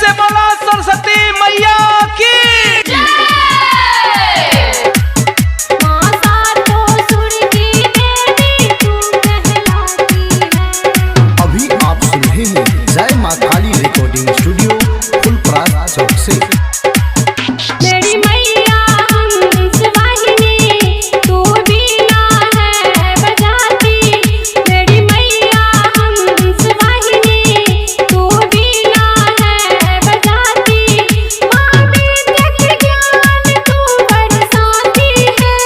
से बोला सरस्वती मैया की। माँ सातों सुर की देवी तू कहलाती है। अभी आप सुन रहे हैं जय माँ काली रिकॉर्डिंग स्टूडियो फुलपरास चौक से। मेरी मैया हंस वाहिनी तू बीना है बजाती। मेरी मैया हंस वाहिनी तू बीना है बजाती। माँ विद्या ज्ञान तू बरसाती है।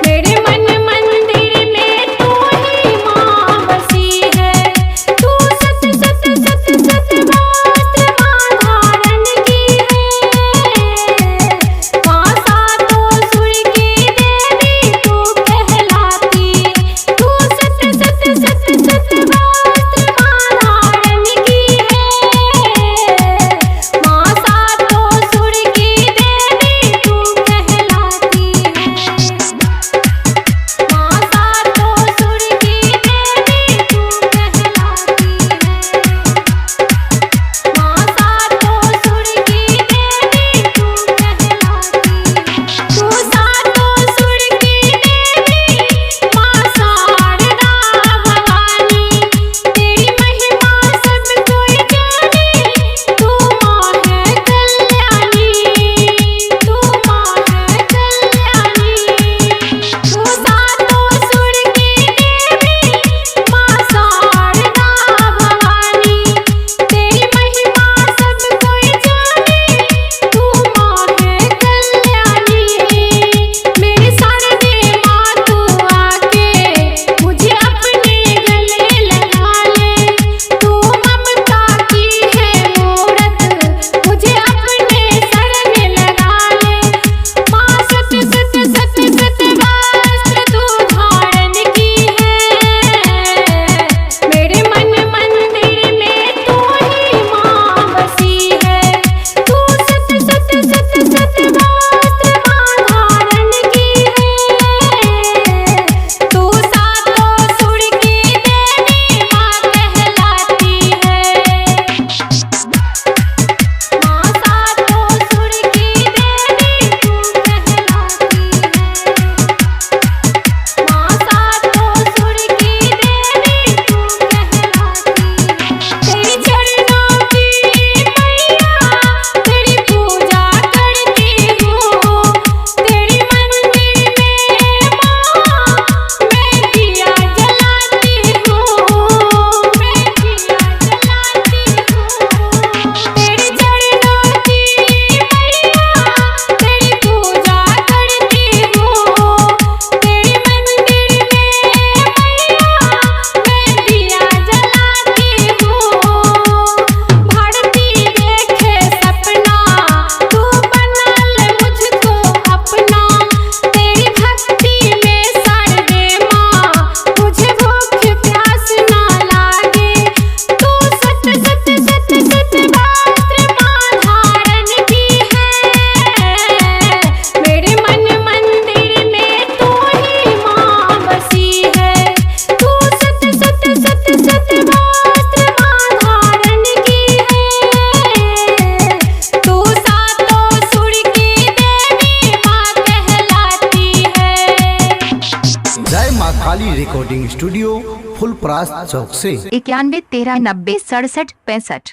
मेरे मन मंदिर में तू ही माँ बसी है। तू सत सत सत सत वस्त्र माँ धारण की है। माँ सातों सुर की देवी तू कहलाती। तू सत सत सत सत वस्त्र माँ धारण की है। माँ सातों सुर की देवी तू कहलाती है। माँ सातों सुर की देवी तू कहलाती है। माँ सातों सुर की देवी तू कहलाती है। तू सातों सुर की देवी माँ शारदा भवानी। तेरी महिमा सब कोई जाने तू माँ है कल्याणी। तू माँ है कल्याणी। तू सातों सुर की देवी माँ शारदा भवानी। तेरी महिमा सब कोई जाने तू माँ है कल्याणी। मेरी शारदे माँ तू आके मुझे अपने गले लगा ले। तू ममता की है मूरत मुझे अपने शरण लगा ले। माँ सत सत सत सत वस्त्र तू धारण की है। मेरे मन मंदिर में तू ही माँ बसी है। तू सत सत सत सत वस्त्र माँ धारण की है। तू सातों सुर की देवी माँ कहलाती है। माँ सातों सुर की देवी तू कहलाती है। माँ सातों सुर की देवी तू कहलाती है। तेरी चरणों की मैया तेरी पूजा करती हूँ। तेरे मंदिर में माँ मैं दिया जलाती हूँ। मैं दिया जलाती हूँ। तेरे चरणों की मैया तेरी पूजा करती हूँ। तेरे मंदिर में मैया मैं दिया जलाती हूँ। भारती देखे सपना तू बना ले मुझको अपना। तेरी भक्ति में शारदे माँ मुझे भूख प्यास ना लागे। तू सत सत सत सत वस्त्र माँ धारण की है। मेरे मन मंदिर में तू ही माँ बसी है। तू सत सत सत सत वस्त्र माँ धारण की है। तू सातों सुर की देवी माँ कहलाती है। जय माँ काली रिकॉर्डिंग स्टूडियो फुलपरास चौक से। 91 13 90 67 65।